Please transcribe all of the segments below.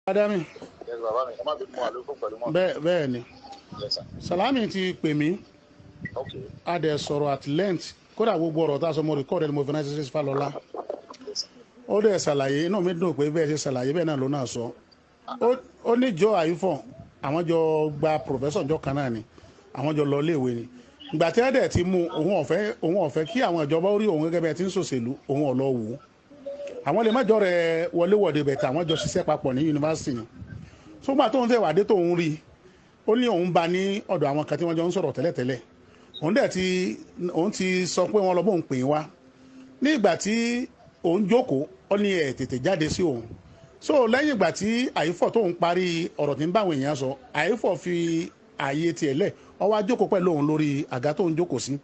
Adami. Yes, bàbá mi, ẹ má bínú wà lóko pẹ̀lú mọ́. Bẹ́ẹ̀ bẹ́ẹ̀ ni. Yes, sir. Salami ti pè mí. A dẹ̀ sọ̀rọ̀ at length. Kódà gbogbo ọ̀rọ̀ tá a sọ, mo record ẹ̀, mo fi ránṣẹ́ sí Fálọlá. Yes, sir. Ó dẹ̀ ṣàlàyé, inú mi dùn pé bẹ́ẹ̀ ṣe ṣàlàyé, bẹ́ẹ̀ náà ló náà sọ. Ó ní jọ àyífọ̀ àwọn jọ gba professor jọ kan náà ni, àwọn jọ lọ iléèwé ni. Ìgbà tí ẹ dẹ̀ ti mú òun, ọ̀fẹ́ òun ọ̀fẹ́ kí àwọn ìjọba ó rí òun gẹ́gẹ́ bẹ́ẹ̀ tí ń ṣòṣèlú, òun ọ̀ lọ wò ó. Àwọn lè má jọ rẹ wọléwọ̀de bẹ̀tẹ̀, àwọn jọ ṣiṣẹ́ papọ̀ ní yunifásitì ni. Sógbà tóun fẹ́ wàdé tóun rí i, ó ní òun bá ní ọ̀dọ̀ àwọn kan tí wọ́n jọ ń sọ̀rọ̀ tẹ́lẹ̀tẹ́lẹ̀. Òun dẹ̀ ti òun ti sọ pé wọ́n lọ bóun pè é wá. Ní ìgbà tí òun jókòó, ó ní ẹ̀ tètè jáde sí òun. So lẹ́yìn ìgbà tí àyífọ̀ tóun parí ọ̀rọ̀ tí ń bá àwọn èèyàn sọ, àyífọ̀ fi ààyè tiẹ̀ lẹ̀, ó wá jókòó pẹ̀lú òun lórí àga tóun jókòó sí.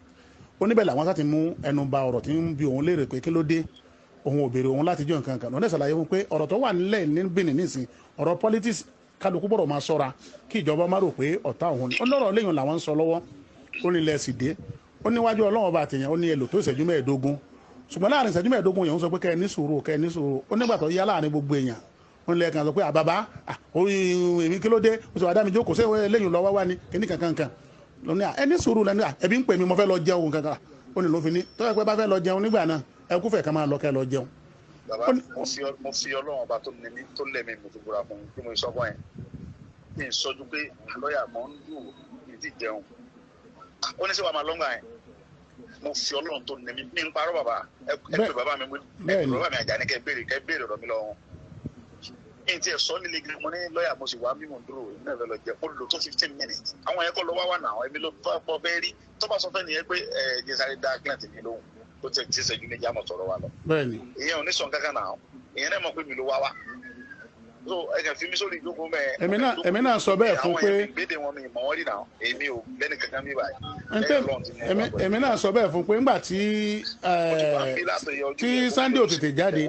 Ó níbẹ̀ làwọn sá ti mú ẹnu ba ọ̀rọ̀ tí ń bi òun léèrè pé kí ló dé òun ò béèrè òun láti jọ nǹkan kan. Lọ́dẹ̀ ṣàlàyé fún pé ọ̀rọ̀ tó wà nílẹ̀ ní Benin nísìn, ọ̀rọ̀ politics, kálukú gbọ́dọ̀ máa ṣọ́ra kí ìjọba má rò pé ọ̀tá òun ni. Ó lọ́rọ̀ lẹ́yìn làwọn ń sọ lọ́wọ́. Ó ní ilẹ̀ sì dé. Ó níwájú Ọlọ́run ọba àtẹ̀yàn, ó ní èlò tó ìṣẹ́jú 15, ṣùgbọ́n láàrin ìṣẹ́jú 15 yẹn, ń sọ pé kẹ́ ẹ ní sùúrù, kẹ́ ẹ ní sùúrù. Ó nígbà tó yá, láàrin gbogbo èèyàn, ó ní lẹ́ẹ̀kan sọ pé àbàbá èmi, kí ló dé? Ó sọ àdámi jókòó, ṣé lẹ́yìn lọ́wọ́ wá ní kíní kankan kan lóní ẹ ní sùúrù lẹ́nu. Ẹbí ń pè mí, mo fẹ́ lọ jẹun kankan. Ó ní ló fi ní tọ́jú pé bá fẹ́ lọ jẹun nígbà náà, ẹ kúfẹ̀ kan máa lọ kẹ́ lọ jẹun. Bàbá, mo fi Ọlọ́run ọba tó ní mi tó lẹ́mí, mo fi búra fún un bí mo sọ fún ẹ kí n sọjú pé lọ́ọ̀yà mọ̀ ń dùn mí ti jẹun. Ó ní sọ wàá máa lọ́ngà yẹn. Mo fi Ọlọ́run tó ní mi, mi ń parọ́. Bàbá, ẹ pè bàbá mi, ẹ pè bàbá mi Àjàní, kẹ́ béèrè, kẹ́ béèrè ọ̀rọ̀ mi lọ́wọ́ wọn. N tiẹ̀ sọ nílé gidi, mo ní lọ́ọ̀yà, mo sì wá bí mo dúró, èmi náà fẹ́ lọ jẹ. Ó lò tó 15 minutes. Àwọn yẹn kọ́ lọ wá wà náà, èmi ló pọ̀ fẹ́ rí. Tó bá sọ fẹ́ nìyẹn pé ẹ jẹ́ sáré dá client mi lóhùn, ó ti ti ṣẹ́jú 2 àmọ̀ sọ̀rọ̀ wa lọ. Ìyẹn ò ní sọ̀n kankan náà, ìyẹn náà mọ̀ pé mi ló wá wá. So ẹ kàn fi mí sórí ìjókòó mẹ́. Èmi náà sọ bẹ́ẹ̀ fún pé àwọn yẹn gbédè wọn, mi mọ̀ wọ́n rí náà, èmi ò lẹ́nu kankan bí báyìí. Èmi náà sọ bẹ́ẹ̀ fún pé ńgbà tí tí Sunday ò tètè jáde,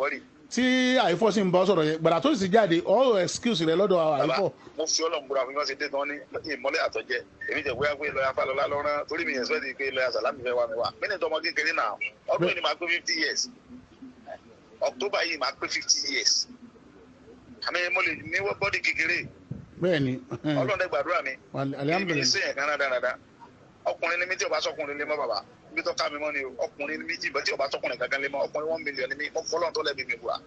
tí àìfọ́ sì ń bọ́ sọ̀rọ̀ yẹn, gbàdá tó sì jáde, all excuse rẹ lọ́dọ̀ àìfọ́. Mo fi Ọlọ́run búra fún mi, wọ́n ti dé tán ní ìmọ́lẹ̀ àtọ́jẹ́. Èmi jẹ́ bóyá pé lọ́yà Fálọlá lọ́rán torí mi yẹn sọ́ọ́ pé lọ́yà Sàlámì fẹ́ wá mi wá. Mí ní tọmọ kékeré náà, ọdún yìí ni màá pé 50 years. October yìí màá pé 50 years. Àmì mo lè ní body kékeré. Ọlọ́run dẹ́ gbàdúrà mi. Èmi ní sèyàn kan dáadáa. Ọkùnrin ni mí tí o bá sọkùnrin lé mọ́, bàbá bí tó ká mi mọ́ ni o. Ọkùnrin ni mí tí o bá sọkùnrin kankan lé mọ́. Ọkùnrin 1 million ni mí. Mo fọlọ́n tó lẹ́bi mi búra,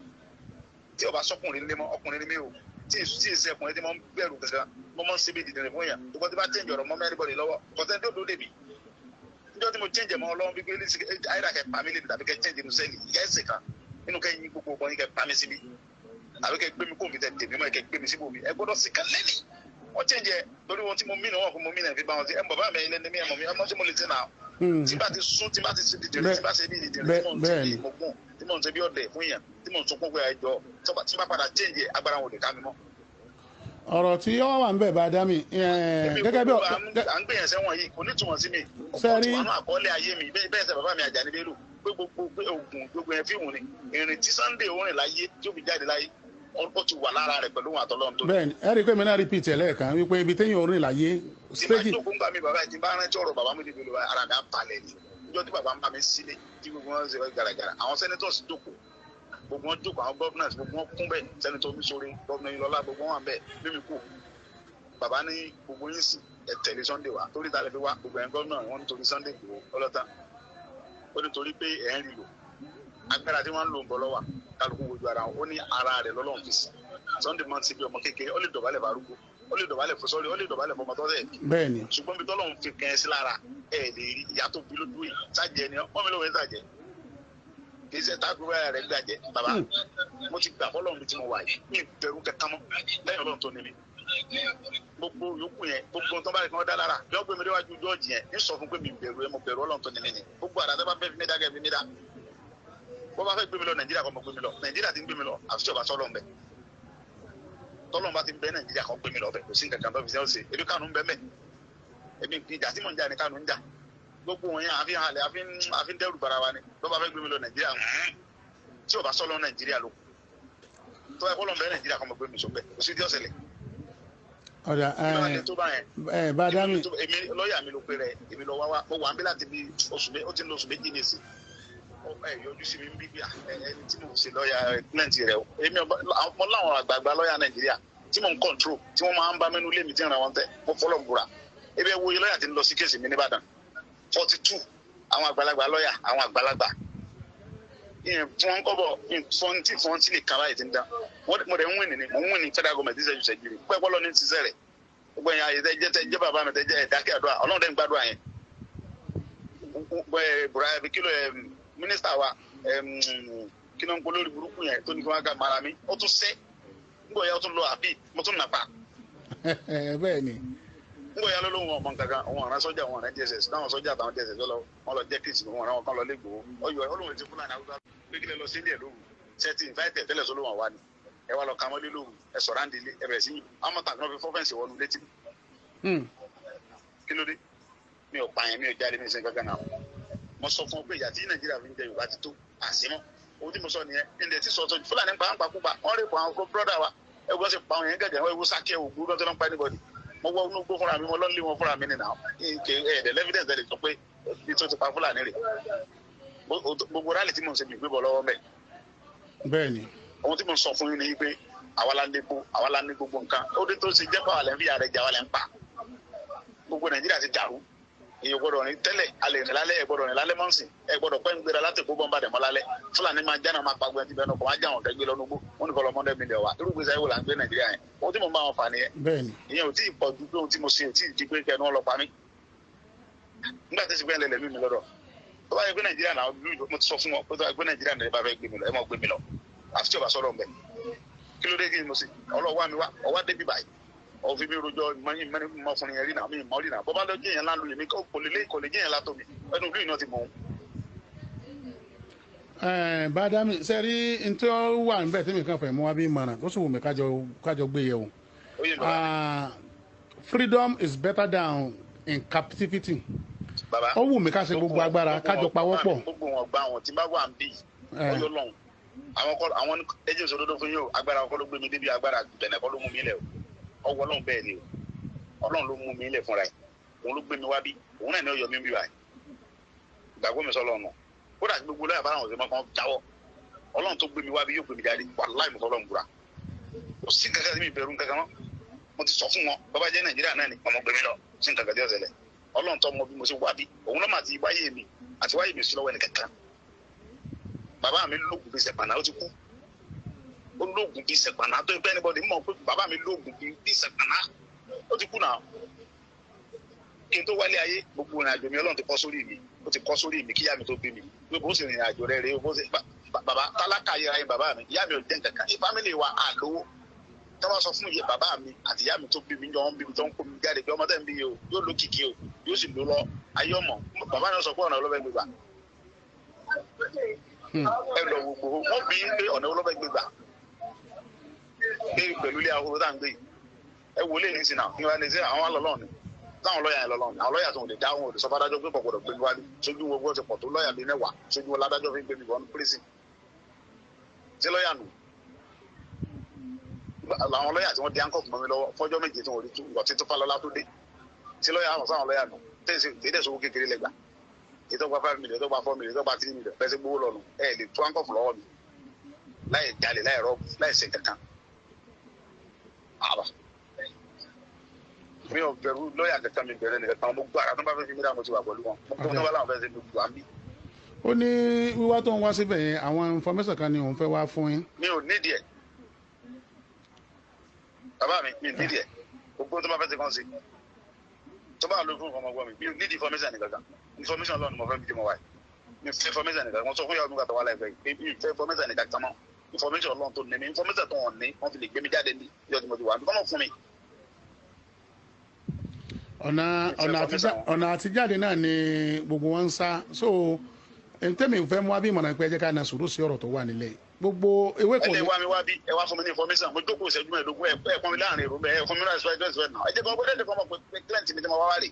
tí o bá sọkùnrin lé mọ́, ọkùnrin ni mí o. Tí ìṣe ọkùnrin tí mo ń bẹ̀rù kankan, mo mọ̀ ń ṣe bí dìdìrín fún yàn. Tó bá ti bá change ọ̀rọ̀ mọ́ mẹ́rin bọ̀dì lọ́wọ́, kọ́sẹ́ tó dó dèbí níjọ́ tí mo change mọ́ Ọlọ́run bí pé ayélujára kẹ pa mí lè tàbí kẹ change inú sẹ́ẹ̀lì ìyá ẹ̀sìn kan nínú kẹ́ yín gbogbo ọgbọ́n yín, kẹ pa mí síbi tàbí kẹ gbé mi kó mi tẹ tèmi mọ́, kẹ gbé mi síbò mi, ẹ gbọ́dọ̀ sí kan lẹ́nìí. Wọ́n change ẹ lórí wọn tí mo mí wọn kò mo mí náà fi bá wọn sí ẹ. Bàbá mi ilé ní mi, ẹ mọ̀ mi, ẹ mọ̀ tí mo lè ṣe náà. Tí bá ti sún, tí bá ti ṣe dìdìrín, tí bá ṣe bí dìdìrín, tí mò ń ṣe bí mọ̀gún, tí mò ń ṣe bí ọ̀dẹ̀ fún yàn, tí mò ń sunkún pé ẹjọ́, tí bá padà change, agbára wọn ò lè ká mi mọ́. Ọ̀rọ̀ tí ó wà ń bẹ̀ bá dá mi gẹ́gẹ́ bí. À ń gbìyànjú sẹ́wọ̀n yìí kò ní túmọ̀ sí mi. Sẹ́rí. Ọ̀pọ̀ àkọọ́lẹ̀ ayé mi bẹ́ẹ̀ sẹ́. Bàbá mi Àjàní Bello pé gbogbo pé oògùn gbogbo yẹn fíìmù ni. Ìrìn tí Sunday orin láyé tí ó fi jáde láyé, ó ti wà lára rẹ̀ pẹ̀lú òun àtọ́lọ́run tó. Bẹ́ẹ̀ni, ẹ rí i pé mi náà repeat ẹ lẹ́ẹ̀kan wípé ibi téèyàn orin láyé. Tí bá jókòó ń gbà mí, bàbá yìí, tí bá rántí ọ̀rọ̀ bàbá mi níbi olùwà, ara mi á balẹ̀ ni. Níjọ́ tí bàbá ń bá mi sílé, tí gbogbo wọn ṣe gàràgàrà, àwọn senators jókòó, gbogbo wọn jókòó, àwọn governors, gbogbo wọn kún bẹ́ẹ̀, senator Omisore, governor Ilọlá, gbogbo wọn wà bẹ́ẹ̀. Mímí kù, bàbá ní gbogbo yín sì ẹ tẹ̀lé Sunday wá. Torí ta lè fi wá? Gbogbo ẹ̀ governor wọn nítorí Sunday Igboho ọlọ́tàn. Ó nítorí pé ẹ̀ ń rí lò agbára tí wọ́n ń lò ń bọ̀ lọ́wọ́ kálukú wojú ara wọn. Ó ní ara rẹ̀ lọ́lọ́run fi sí. Sunday máa ń ṣe bí ọmọ kékeré, ó lè dọ̀bálẹ̀ farúgbó, ó lè dọ̀bálẹ̀ fún sọ́rí, ó lè dọ̀bálẹ̀ fọmọ tọ́sẹ̀. Ṣùgbọ́n bí tọ́lọ́run fi kẹ́ ẹ sí lára ẹ lè rí ìyá tó bí lójú yìí sájẹ ni wọ́n mi lóun sájẹ, kì í ṣe táàbù báyà rẹ̀ gbàjẹ́. Bàbá, mo ti gbà fọlọ́run bí tí mo wà yìí, mi bẹ̀rù kankan mọ́ lẹ́yìn Ọlọ́run tó ní mi. Gbogbo yòókù yẹn, gbogbo tó bá rí kí wọ́n dá lára yọ gbé mi déwájú jọ́ọ̀jì yẹn, ń sọ fún pé mi bẹ̀rù ẹ, mo bẹ̀rù Ọlọ́run tó ní mi ni. Gbogbo àrà tó bá fẹ́ fi mí dá, kẹ́ fi mí dá. Bó bá fẹ́ gbé mi lọ Nàìjíríà, kọ́ mọ gbé mi lọ Nàìjíríà. Ti ń gbé mi lọ, àfi tí o bá sọ́ lọ́n bẹ̀. Tọ́lọ́n bá ti ń bẹ Nàìjíríà, kọ́ gbé mi lọ bẹ̀. Kò sí nǹkan kan tó fi sẹ́wọ́n ṣe. Ebi Kánú ń bẹ mẹ́. Èmi ìjà tí mò ń jà ní Kánú ń jà. Gbogbo wọn yẹn àfi hàn lẹ, àfi ń dẹ́rù bara wa ni. Bó bá fẹ́ gbé mi lọ Nàìjíríà, tí o bá sọ́ lọ Nàìjíríà ló tó ẹ kọ́ lọ́n bẹ Nàìjíríà, kọ́ mọ gbé mi sọ bẹ̀. Kò sí tí ó ṣẹlẹ̀. Ọ̀dà. Kí ló tó bá yẹn? Ẹ bá dá mi. Èmi lọ́ọ̀yà mi ló pe rẹ̀, èmi lọ wá wá. Mo wà ń bí láti bí oṣù ó ti ń lo oṣù 2 ní ìsìn. Ẹ yọjú sí mi ń bí bí ẹni tí mo ṣe lọ́ọ̀yà client rẹ̀ o. Èmi mo láwọn àgbààgbà lọ́ọ̀yà Nàìjíríà. tí mò ń control, tí wọ́n máa ń bá mẹ́nu lé mi tí ń ra wọn tẹ́. Mo fọlọ́ ń búra. Ebi ẹ wo iye lọ́ọ̀yà tí ń lọ sí case mi nìbàdàn, 42, àwọn àgbàlagbà lọ́ọ̀yà, àwọn àgbàlagbà fún kọ́bọ̀ fọ́ntì fọ́ntì lè kaba yìí ti ń dán. Mo dẹ̀ ń win ní, mo ń win ní federal government ṣẹ́jú ṣẹ́jú rí pẹ́ pọ́lọ́ ní ṣiṣẹ́ rẹ̀. Gbogbo ẹ̀yàn ayé tẹ́ jẹ́ bàbá mi tẹ́ jẹ́ ẹ̀dákẹ́ àdúrà, Ọlọ́run dẹ̀ ń gbàdúrà yẹn. Bùrọ̀ kí ló mínísítà wa, kí ló ń pọ̀ lórí burúkú yẹn tó ní kí wọ́n ká mara mi, ó tún sẹ́ ngbọ̀ ya, ó tún lọ àbí mo tún nàpa. Bẹ́ẹ̀ ni. Ngbọ̀ ya ló lóun ọmọ kankan, òun ọ̀ràn sọ́jà, òun ọ̀ràn DSS, táwọn sọ́jà àtàwọn DSS lọ wọn lọ jẹ́ kíìsì, òun ọ̀ràn wọn kan lọ lẹ́gbọ̀ọ́ ọyọ olóhùn ti Fúlàní Haúsá pé kílẹ̀ lọ sílé ẹ̀ lóru sẹ́tì ìfáìtẹ̀ tẹ́lẹ̀ sọ lóhùn àwa ni ẹ wá lọ ka mọ́lé lóru, ẹ sọ̀rọ̀ àǹdí ilé ẹ bẹ̀rẹ̀ sí àwọn tàbí wọn fi fọ́fẹ́ǹsì wọnú létí. Kí ló dé? Mi ò pààyàn, mi ò jáde, mi ò sin kankan náà. Mo sọ fún ọ pé ìyà tí Nàìjíríà fi ń jẹ Yorùbá ti tó àṣemọ́. Ohun tí mo sọ nìyẹn. Ǹdẹ̀ tí sọ̀tọ̀ Fúlàní pa ń pa kúpa, wọ́n rè pa àwọn brọ́dà wa, ẹ wọ́n sì pa àwọn yẹn gẹ̀gẹ̀, wọ́n ewu sákẹ́ ògbó lọ́tọ́ lọ́n pa anybody. Mo wọ inú gbó fúnra mi, mo lọ́ lé wọn fúnra mi nìyà. Ẹ̀ẹ́dẹ̀ lẹ́fídẹ̀nsì ẹ̀ lè sọ pé bí tó ti pa Fúlàní rè. Gbogbo rálì tí mo ń ṣe mi gbé bọ̀ lọ́wọ́ mẹ́. Bẹ́ẹ̀ni. Ohun tí mo sọ fún yín ni pé àwa la ní epo, àwa la ní gbogbo nǹkan. Ó dé tó ṣe jẹ́ pé àwa lẹ́ ń fi ààrẹ jẹ, àwa lẹ́ ń pa. Gbogbo Nàìjíríà ti dàrú. Èyàn gbọ́dọ̀ rìn tẹ́lẹ̀, alẹ́ rìn lálẹ́, ẹ gbọ́dọ̀ rìn lálẹ́ mọ́sìn, ẹ gbọ́dọ̀ pẹ́ ń gbéra láti kó bọ́ńbà dẹ̀ mọ́ lálẹ́. Fúlàní máa jáná máa pagbẹ́ ti bẹ́ẹ̀ náà, kò máa já àwọn kẹgbẹ́ lọ́nu gbó, wọ́n ní kọ́ lọ 100 million wa. Irú gbèsè ayé wo là ń gbé Nàìjíríà yẹn? Ohun tí mo ń bá wọn fà nìyẹn. Bẹ́ẹ̀ni. Ìyẹn ò tí ì pọ̀ ju pé ohun tí mo ṣe ò tí ì di pé kẹnu wọn lọ pa mí. Nígbà tí ṣùgbọ́n ẹlẹ́lẹ́mí mi lọ́dọ̀. Tó bá yẹ pé Nàìjíríà náà, mo ti sọ fún wọn pé tó bá yẹ pé Nàìjíríà náà bá fẹ́ gbé mi lọ, ẹ má gbé mi lọ. Àfi tí ò bá sọ̀rọ̀ mbẹ̀. Kí ló dé kí ni mo ṣe? Ọlọ́wọ́ mi wá, ọwá débi báyìí. Òfin mi rojọ́ mọ́fúnni yẹn rí náà, mi mọ́ rí náà. Bọ́bá lọ jẹ́yàn láńlú yìí mi kò lè kò lè jẹ́yàn látọ̀ mi. Ẹnu ìlú yìí náà ti mọ̀ ọ́n. Bàdámì sẹ́rí n tí ó wà níbẹ̀ tí mi kàn fẹ́ mú wá bí ìmọ̀ràn tó sì wù mí kájọ gbé yẹ̀wò. Ó yé mi bàbá. Freedom is better than in captivity. Bàbá. Ó wù mí ká ṣe gbogbo agbára kájọ pawọ́pọ̀. Gbogbo wọn gba àwọn tí bá wà ń bì ọyọ lọ́hùn. Àwọn kọ́ àwọn ẹjẹ ìṣòdodo fún yín o, agbára kọ́ ló gbé mi débi, agbára bẹ̀nẹ̀ kọ́ ló mú mi lẹ̀ o. Ọwọ́ Ọlọ́run bẹ́ẹ̀ ni o. Ọlọ́run ló mú mi lẹ̀ fúnra ẹ̀. Òun ló gbé mi wá bí. Òun náà ní ọyọ mi ń bí báyìí. Ìgbàgbọ́ mi sọ lọ́nà. Kódà gbogbo lọ́yà bá àwọn ọ̀sẹ̀ mọ́ kan jáwọ́. Ọlọ́run tó gbé mi wá bí yóò gbé mi jáde. Wàláì mo fọlọ́run búra. Kò sí nǹkan kan tí mi bẹ̀rù nǹkan kan mọ́. Mo ti sọ fún wọn, bàbá jẹ́ Nàìjíríà náà ni ọmọ gbé mi lọ. Sí nǹkan kan tí ó ṣẹlẹ̀. Ọlọ́run tó mọ bí mo ṣe wá bí. Òun náà mà ti wáyé mi àti wáyé mi sí lọ́wọ́ ẹnì kankan. Bàbá mi lóògùn bíi sẹ̀pànà, ó ti kú. Ó lóògùn bíi sẹ̀pànà tó pẹ́ anybody mọ̀ pé bàbá mi lóògùn bíi sẹ̀pànà, ó ti kú náà. Kí n tó wálé ayé, gbogbo ìrìn àjò mi Ọlọ́run ti kọ́ sórí mi, ó ti kọ́ sórí mi kíyá mi tó bí mi. Pé bó ṣe rìnrìn àjò rẹ̀ rèé, bó ṣe bàbá tálákà yẹra yín bàbá mi, ìyá mi ò jẹ́ nǹkan kan. Fámìlì wa à lówó. Tí wọ́n sọ fún iye bàbá mi àti ìyá mi tó bí mi jọ ń bí mi tó ń kó mi jáde pé ọmọ tẹ́ ń bí yìí o, yóò lókìkí o, yóò sì lò lọ ayé ọmọ. Bàbá mi sọ pé ọ̀nà ọlọ́fẹ́ gbégbà. Ẹ lọ gbogbo wọn bí ń pé ọ̀nà ọlọ́fẹ́ gbégbà. Pé pẹ̀lú ilé ahoro tá à ń gbé yìí. Ẹ wọlé ní sinà, ní wàá ní sí àwọn alọ́lọ́ ni. Táwọn lọ́ọ̀yà yẹn lọ́lọ́ ni. Àwọn lọ́ọ̀yà tó ń lè dá wọn ò lè sọ fádájọ́ pé kò gbọdọ̀ gbé mi wá ní. Sójú wo gbọ́dọ̀ ti pọ̀ tó lọ́ọ̀yà bíi 10, sójú wo ládájọ́ fi ń gbé mi wọnú prison. Ṣé lọ́ọ̀yà nù? Làwọn lọ́ọ̀yà tí wọ́n di handcuff mọ́ mi lọ́wọ́ fọ́jọ́ 7 tí wọ́n rí tú, ìgbà tí tó Fálọlá tó dé. Ṣé lọ́ọ̀yà àwọn sáwọn lọ́ọ̀yà nù? Tẹ́lẹ̀ sówó kékeré lẹ́gbàá. Ètò gba 5 million, ètò gba 4 million, ètò gba 3 million, bẹ́ẹ̀ sì gbowó lọ́nu. Ẹ lè tú handcuff lọ́wọ́ mi. Láì jalè, láì rọ́ọ̀bù, láì ṣe kankan. Àbá. Mi ò bẹ̀rù lọ́ọ̀yà kankan, mi bẹ̀rẹ̀ nìkan kan. Mo gbọ́ ara tó bá fẹ́ fi mí dá, mo ti wà pẹ̀lú wọn. Mo gbọ́ tó bá láwọn fẹ́ ṣe gbogbo àmì. Ó ní wíwá tó ń wá síbẹ̀ yẹn, àwọn information kan ni òun fẹ́ wá fún yín. Mi ò nídìí ẹ̀. Bàbá mi, mi ò nídìí ẹ̀. Gbogbo tó bá fẹ́ ṣe kàn sí. Tó bá lọ fún ọmọ ọgbọ́n mi, mi ò nídìí information nìkan kan. Information lọ́nà mo fẹ́ bí mo wà yìí. Mi ò fẹ́ information nìkan. Mo sọ fún ìyàwó mi gbàtọ̀ wà láìpẹ́ yìí. Mi ò fẹ́ information nìkan kan mọ́. Information Ọlọ́run tó ní mi, information tó wọ̀n ní, wọ́n fi lè gbé mi jáde ní ìjọ tí mo ti wà. Kọ́mọ̀ fún mi. Ọ̀nà àtijáde náà ni gbogbo wọn ń sá. So ntẹ́mi fẹ́ mú wá bí ìmọ̀ràn pé ẹ jẹ́ ká na sùúrù sí ọ̀rọ̀ tó wà nílẹ̀. Gbogbo ewé kò Ẹ lè ní. wá mi wá bí ẹ wá fún mi ní information. Mo jókòó ìṣẹ́jú 15, ẹ pọ́n mi láàrin èrò bẹ́ẹ̀, ẹ fún mi ní respect náà. Ẹ jẹ́ kí wọ́n gbọ́dọ̀ kọ́ mọ̀ pé client mi tí mo wá wá rè.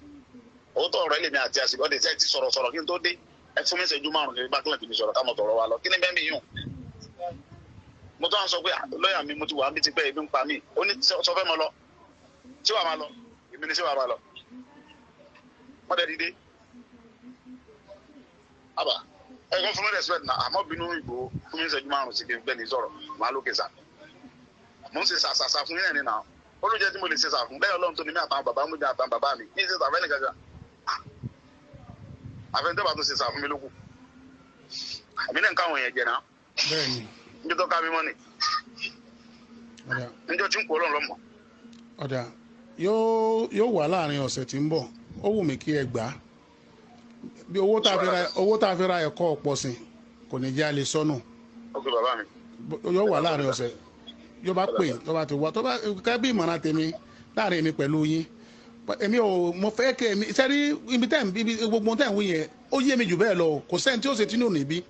Òótọ́ ọ̀rọ̀ ẹlẹ́mi àti àsìkò ọ̀dẹ̀ tí ẹ ti sọ̀rọ̀ sọ̀rọ̀ kí n tó dé. Ẹ fún mi ìṣẹ́jú 5 kí n bá client mi sọ̀rọ̀ ká mọ̀ tọ̀rọ̀ wa lọ. Kí ni bẹ́ẹ̀ mi yùn? Mo tó ń sọ pé lọ́ọ̀yà mi, mo ti wà níbi ti pẹ́, ebi ń pa mí. Ó ní sọ fẹ́ mọ lọ. Ṣé wàá máa lọ? Èmi ni ṣé wàá máa lọ? Wọ́n dẹ̀ dìde. Àbá ẹ kọ́ fún mi respect náà, àmọ́ bínú Ìgbòho, fún mi ìṣẹ́jú 5 sí kí n bẹ́ẹ̀ ní sọ̀rọ̀, màá lókè sá. Mo ń ṣe sàṣàṣà fún yín nìyẹn. Olùjẹ́ tí mo lè ṣe sà fún bẹ́ẹ̀, Ọlọ́run tó ní mí àtàwọn bàbá mi, àtàwọn bàbá mi ní ṣe sàfẹ́ nìkan kan. Àfẹnudẹ́ bá tún ṣe sà fún mi lókù. Àmì náà ń káwọn èèyàn jẹ náà. Bẹ́ẹ̀ni. Níjọ́ tó ká mi mọ́ ni. Ọ̀dà. Níjọ́ tí ń kó Ọlọ́run lọ́mọ. Ọ̀dà, yóò wà láàrin ọ̀sẹ̀ tí ń bọ̀. Ó wù mí kí ẹ gbà á. Bí owó tá a fi ra ẹ̀kọ́ ọ̀pọ̀ sìn kò ní jẹ́ a lè sọnù. Ok, bàbá mi. Yóò wà láàrin ọ̀sẹ̀. Yóò bá pè, tó bá ti wá, tó bá kẹ́ bí ìmọ̀ràn tèmi láàrin èmi pẹ̀lú yín, èmi ò mo fẹ́ kẹ́ èmi sẹ́rí ibi tẹ́ ibi gbogbo tẹ́ ń wí yẹn, ó yé mi jù bẹ́ẹ̀ lọ. Kò sẹ́ni tí ó ṣe tí ní òní bí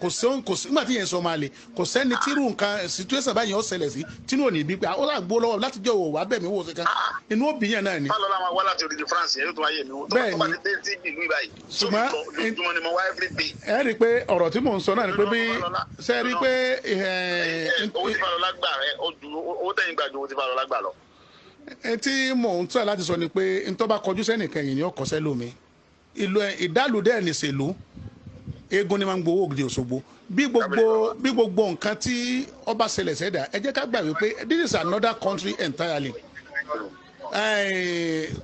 kò sẹ́ni, kò sí nígbà tí yẹn sọ máa lè, kò sẹ́ni tírú nǹkan situation báyìí ó ṣẹlẹ̀ sí tí ní òní bí pé ó là gbó lọ́wọ́ láti jẹ́ òwò wá bẹ̀ mí wò ṣe kan, inú òbí yẹn náà ni. Fálọ́lá máa wá láti odidi France yẹn, yóò tún wáyé mi wò. Bẹ́ẹ̀ Tó bá ni. ti dé sí ìlú ìbáyìí. Ṣùgbọ́n- Ojoojúmọ́ ni mo wá, every day. Ẹ rí i pé ọ̀rọ̀ tí mò ń sọ náà ni pé bí ṣe rí i pé Owó tí Fálọ́lá gbà rẹ, ó ju owó tẹ̀yìn gbà ju owó tí Fálọ́lá gbà lọ. Ẹ tí mò ń tọ́ láti sọ ni pé ntọ́ bá kọjú sẹ́nìkan yìí ni ó kọsẹ́ lómi ìlú ẹ, ìdálùdẹ́ ní ìṣèlú eégún ni máa ń gbowó ògidì Òṣogbo. Bí gbogbo nǹkan tí ọba ṣẹlẹ̀ sẹ́dá, ẹ jẹ́ ká gbà wípé this is another country entirely.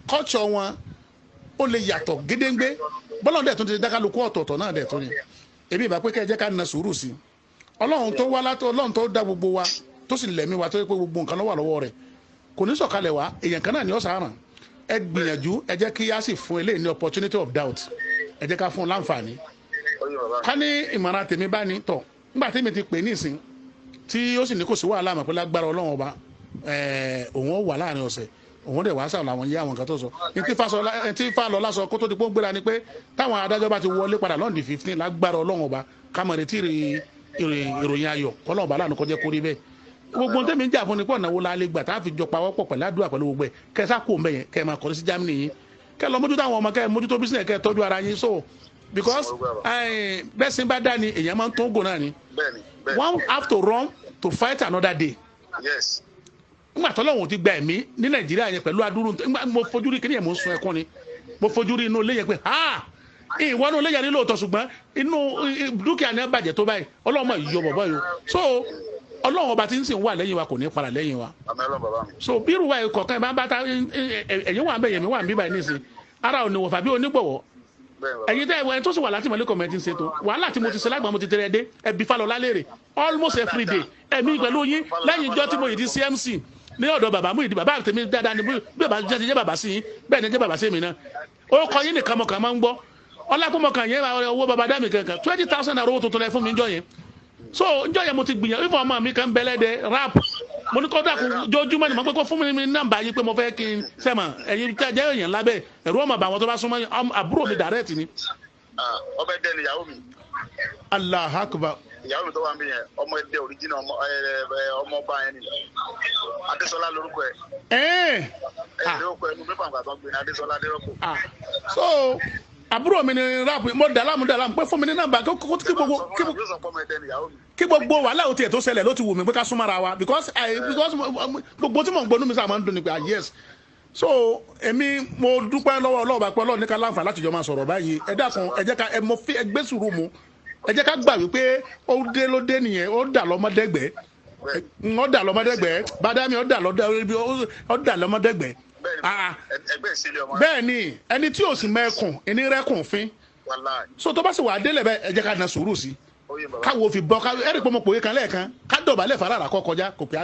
Culture wọn ó lè yàtọ̀ gédéǹgbé. Bọ́lá dẹ̀ tún ti dákàlùkù ọ̀tọ̀ọ̀tọ̀ náà dẹ̀ tún ni. Èmi ìbá pé kẹ́ ẹ jẹ́ ká na sùúrù sí i. Ọlọ́run tó wá látọ̀, Ọlọ́run tó dá gbogbo wa, tó sì lẹ̀mí wa, tó yẹ pé gbogbo nǹkan ló wà lọ́wọ́ rẹ̀, kò ní sọ̀kalẹ̀ wá. Èèyàn kan náà ni ó sàáràn. Ẹ gbìyànjú, ẹ jẹ́ kí á sì fún eléyìí ní opportunity of doubt. Ẹ jẹ́ ká fún un láǹfààní. Ó yé, bàbá mi. Ká ní ìmọ̀ràn tèmi bá ní tọ̀ nígbà tèmi ti pè nísìn tí ó sì ní kò sí wàhálà, àmọ́ pé lágbára Ọlọ́run Ọba, òun ó wà láàrin ọ̀sẹ̀, òun dẹ̀ wá sàrò àwọn yé àwọn nǹkan tó sọ. Ntí Fálọlá sọ kó tó di pé ó gbéra ni pé táwọn adájọ́ bá ti wọlé padà lọ́ndì 15, lágbára Ọlọ́run Ọba, ká mọ̀ retí ìròyìn ayọ̀. Kọ́lọ́run Ọba láàánú kọjá kórí bẹ́ẹ̀. Gbogbo tẹ́mi ń jà fún ni pé ọ̀nà wo la lè gbà tá a fi jọ pawọ́pọ̀ pẹ̀lú àdúrà pẹ̀lú gbogbo ẹ̀, kẹ́ sá kó mbẹ́ yẹn, kẹ́ máa kọ́ni sí Germany yín, kẹ́ lọ mójútó àwọn ọmọ, kẹ́ mójútó business, kẹ́ tọ́jú ara yín. So because bẹ́ẹ̀ sì bá dá ni èèyàn máa ń tó ń gò náà ni. Bẹ́ẹ̀ni, bẹ́ẹ̀ni. One have to run to fight another day. Nígbà tó lọ́wọ́n ti gba ẹ̀mí ní Nàìjíríà yẹn pẹ̀lú adúrú, nígbà mo fojú rí kíní yẹn, mo ń sun ẹkún ni. Mo fojú rí inú ilé yẹn pé ha, ìwọ inú ilé yẹn ní lóòótọ́, ṣùgbọ́n inú dúkìá ni ẹ bàjẹ́ tó báyìí. Ọlọ́run máa yọ bọ̀bọ̀ yìí o. So Ọlọ́run Ọba tí ń sìn wà lẹ́yìn wa, kò ní padà lẹ́yìn wa. Àmín Ọlọ́run, bàbá mi. So bí irú wa yìí kọ̀ọ̀kan bá ń bá ta, ẹ̀yìn wà ń bẹ̀, yẹ̀mí wà ń bí báyìí nísìn, ara ò ní wọ̀fà bí onígbọ̀wọ́. Bẹ́ẹ̀ni, bàbá. Ẹ̀yin tẹ́ ẹ̀ tó sì wà láti mọ̀lẹ́ kọ̀mẹ́ntì ń ṣètò wàhálà tí mo ti ṣe lágbàá, mo ti tẹ̀lé dé ẹbí Fálọlá léèrè almost every day. Ẹ̀mí pẹ̀lú yín lẹ́yìn ìjọ tí mo yìí di CMC ní ọ̀dọ̀ bàbá mú ìdí bàbá tèmi dáadáa ni. Bí bàbá jẹ́ ti jẹ́ bàbá sí yín, bẹ́ẹ̀ ni jẹ́ bàbá sí mi náà. Ó kọ yín nìkan mọ̀kàn máa ń gbọ́ ọlákùnmọ̀kàn yẹn, owó bàbá dá mi kankan, 20,000 naira, owó tuntun lẹ fún mi njọ́ yẹn. So njọ́ yẹn mo ti gbìyànjú ìfọ̀ ọmọ mi kan bẹ́lẹ́dẹ̀ rap. Mo ní kó dàkún jojúmọ́ ni mo pé kó fún mi ní nọ́mbà yín pé mo fẹ́ kí n sẹ́mọ̀ ẹ̀yin tí a jẹ́ èèyàn lábẹ́ ẹ̀rú ọmọ àbàwọn tó bá súnmọ́ yín, àbúrò mi direct ni. Ah, ọbẹ̀ dẹ́ ni ìyàwó mi. Allah akbar. Ìyàwó mi tó wà ń bí yẹn, ọmọ ẹdẹ original, ọmọ ẹ ẹ ọmọ ọba yẹn ni. Adésọlá lórúkọ ẹ. Ẹ̀ẹ́n. Ẹ lórúkọ ẹ ní pépà nǹkan tó ń gbé ní Adésọlá Adérọ́pò. Ah, so àbúrò mi ni rap. Mo dàlámù dàlámù pé fún mi ní nọ́mbà kí gbogbo Yóò sọ pé ọmọ ẹdẹ ni ìyàwó mi. Kí gbogbo wàhálà òtí ẹ̀ tó ṣẹlẹ̀ ló ti wù mí pé ká súnmọ́ ara wa, because gbogbo tí mò ń gbónú mi sáà máa ń dùn ní pé ah yes. So èmi mo dúpẹ́ lọ́wọ́ Ọlọ́run bá pẹ́ Ọlọ́run ní ká láǹfà láti jọ máa sọ̀rọ̀ báyìí. Ẹ dákun, ẹ jẹ́ ká ẹ mo fi ẹ gbé sùúrù mu. Ẹ jẹ́ ká gbà wípé ó dé ló dé nìyẹn, ó dà lọ́mọdẹ́gbẹ́, ó dà lọ́mọdẹ́gbẹ́ bàdàmí, ó dà lọ́mọdẹ́gbẹ́. Bẹ́ẹ̀ni. Ah, Ẹgbẹ́ ìsílẹ̀ ọmọ. Bẹ́ẹ̀ ni, ẹni tí ò sì mẹ́kùn ẹni rẹ́kùn fín. Wàláì. So tó bá sì wà délẹ̀ bẹ́ẹ̀, ẹ jẹ́ ká na sùúrù sí i. Ó yé, bàbá. Káwo fi bọ́ káwo ẹ̀rí pé mo pòye kan lẹ́ẹ̀kan, ká dọ̀bálẹ̀ farara kọ́ kọjá kò pé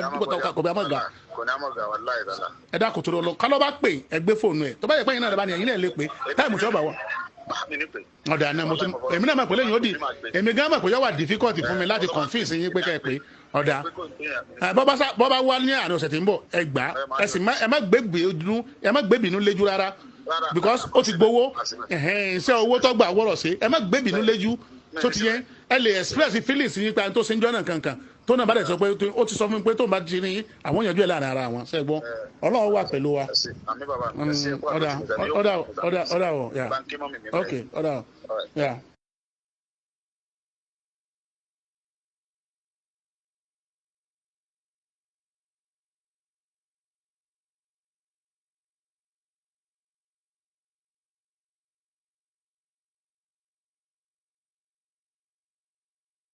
kò pé a má ga. Kò ní àmọ̀ gà, wàláì dàda. Ẹ dákun tó lọ kálọ́ bá pè, ẹ gbé fóònù ẹ. Tó bá yẹ pé ẹ̀yin náà lè bá ní, ẹ̀yin náà lè pè time tí ó bá wà. Mi ní pè. Ọ̀dà náà mo tún èmi náà mọ̀ pé lẹ́yìn ó di èmi gan mọ̀ pé yóò wà difficult fún mi láti confuse yín pé kẹ́ ẹ pé ọ̀dà. Pé kò ní pè yàn. Bọ́ bá wá ní àárín ọ̀sẹ̀ tí ń bọ̀, ẹ gbà á. Ẹ sì má ẹ má gbé bínú, ẹ má gbé bínú léjú rárá, because ó ti gbowó ẹ̀hẹ́n, iṣẹ́ owó tó gbà wọ́rọ̀ sí. Ẹ má gbé bínú léjú tó ti yẹn. Ẹ lè express feelings yín pé tó ṣe ń jọ́ náà kankan tó náà bá dẹ̀ sọ pé ó ti sọ fún mi pé tó ń bá ti ní àwọn ìyànjú ẹ̀ láàrin ara wọn. Ṣe gbọ́? Ọlọ́run wà pẹ̀lú wa. Ẹ ṣé. Àmín, bàbá mi. Ẹ ṣé, ẹ kú Ọ̀dà àdúrà. ọ̀dà ọ̀dà ọ̀dà ọ̀ yà. Báńkì mọ́ mi mi. Ok, ọ̀dà yà.